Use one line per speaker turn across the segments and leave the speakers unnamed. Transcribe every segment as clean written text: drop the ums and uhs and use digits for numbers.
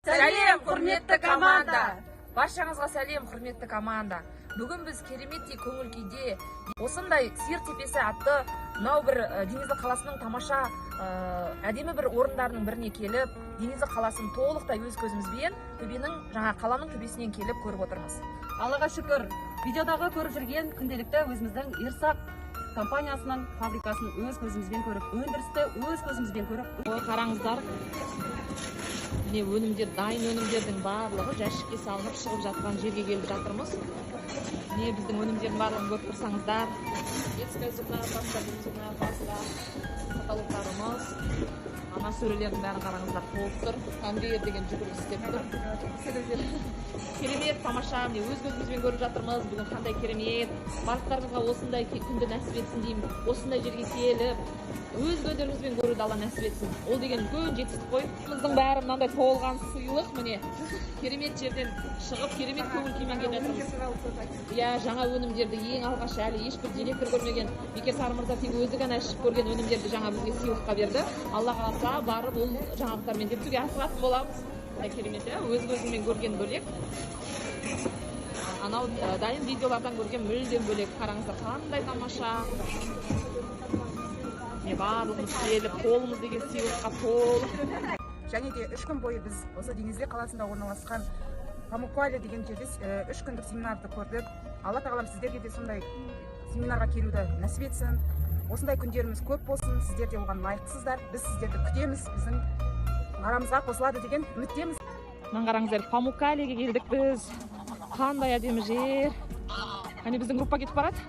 Сәлем, құрметті команда! Баршаңызға сәлем, құрметті команда! Бүгін біз кереметтей көңіл күйде, осындай Сиыр тепесі атты мынау бір Денизли қаласының тамаша, әдемі бір орындарының біріне келіп, Денизли қаласын толықтай өз көзімізбен төбенің, жаңа қаланың төбесінен келіп көріп отырмыз.
Аллаға шүкір, видеодағы көріп жүрген күнделікті өзіміздің Ерсаг компаниясының фабрикасын өз көзімізбен көріп, өндірісті өз көзімізбен көріп.
Ой, қараңыздар, міне, өнімдер, дайын өнімдердің барлығы жәшікке салынып шығып жатқан жерге келіп жатырмыз. Міне, біздің өнімдердің барлығын көріп тұрсаңыздар: детская зубная паста, зубная паста, каталогтарымыз, ана сөрелердің бәрін қараңыздар, толып тұр, конвейер деген жүгіріп істеп тұр. Керемет, тамаша! Міне, өз көзімізбен көріп жатырмыз бүгін, қандай керемет! Барлықтарыңызға осындай күнді нәсіп етсін деймін. Осындай жерге келіп, өз көздеріңізбен көруді Алла нәсіп етсін. Ол деген үлкен жетістік қой. Біздің бәрі мынандай толған сыйлық. Міне, керемет жерден шығып, керемет көңіл күймен келе жатырмыз. Иә, жаңа өнімдерді ең алғаш, әлі ешбір директор көрмеген, Бекер Сары мырза тек өзі ғана ішіп көрген өнімдерді жаңа бізге сыйлыққа берді. Алла қаласа, барып ол жаңалықтармен жеткізуге асығатын боламыз. Қандай керемет, иә! Өз көзіңмен көрген бөлек, анау дайын видеолардан көрген мүлдем бөлек. Қараңыздар, қандай тамаша! Міне, барлығымыз келіп, қолымыз деген сыйлыққа толы.
Және де 3 күн бойы біз осы Денизли қаласында орналасқан Памуккале деген жерде 3 күндік семинарды көрдік. Алла тағалам сіздерге де сондай семинарға келуді нәсіп етсін. Осындай күндеріміз көп болсын. Сіздер де оған лайықтысыздар. Біз сіздерді күтеміз. Біздің арамызға қосылады деген үміттеміз.
Мына қараңыздар, Памуккалеге келдік біз. Қандай әдемі жер! Әне, біздің группа кетіп барады.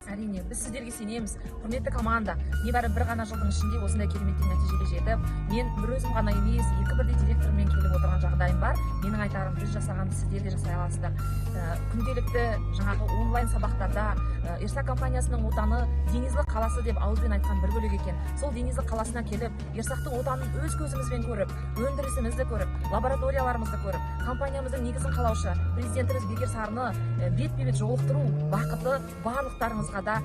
Әрине, біз сіздерге сенеміз, құрметті команда. Небәрі бір ғана жылдың ішінде осындай кереметтей нәтижеге жетіп, мен бір өзім ғана емес, екі бірдей директормен келіп отырған жағдайым бар. Менің айтарым: біз жасағанды сіздер де жасай аласыздар. Күнделікті жаңағы онлайн сабақтарда Ерсаг компаниясының отаны Денизли қаласы деп ауызбен айтқан бір бөлек екен. Сол Денизли қаласына келіп, Ерсагтың отанын өз көзімізбен көріп, өндірісімізді көріп, лабораторияларымызды көріп, компаниямыздың негізін қалаушы президентіміз Бекер Сарыны бетпе бет жолықтыру бақыты барлықтарыңызға да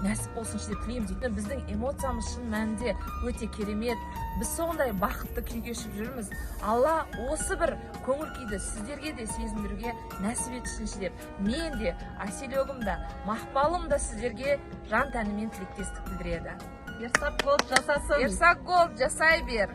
нәсіп болсыншы деп тілейміз. Өйткені біздің эмоциямыз шын мәнінде өте керемет, біз сондай бақытты күй кешіп жүрміз. Алла осы бір көңіл күйді сіздерге де сезіндіруге нәсіп етсінші деп мен де, Әселөгім да, Мақпалым да сіздерге жан тәнімен тілектестік білдіреді.
Ерсаг Голд жасасын!
Ерсаг Голд жасай бер!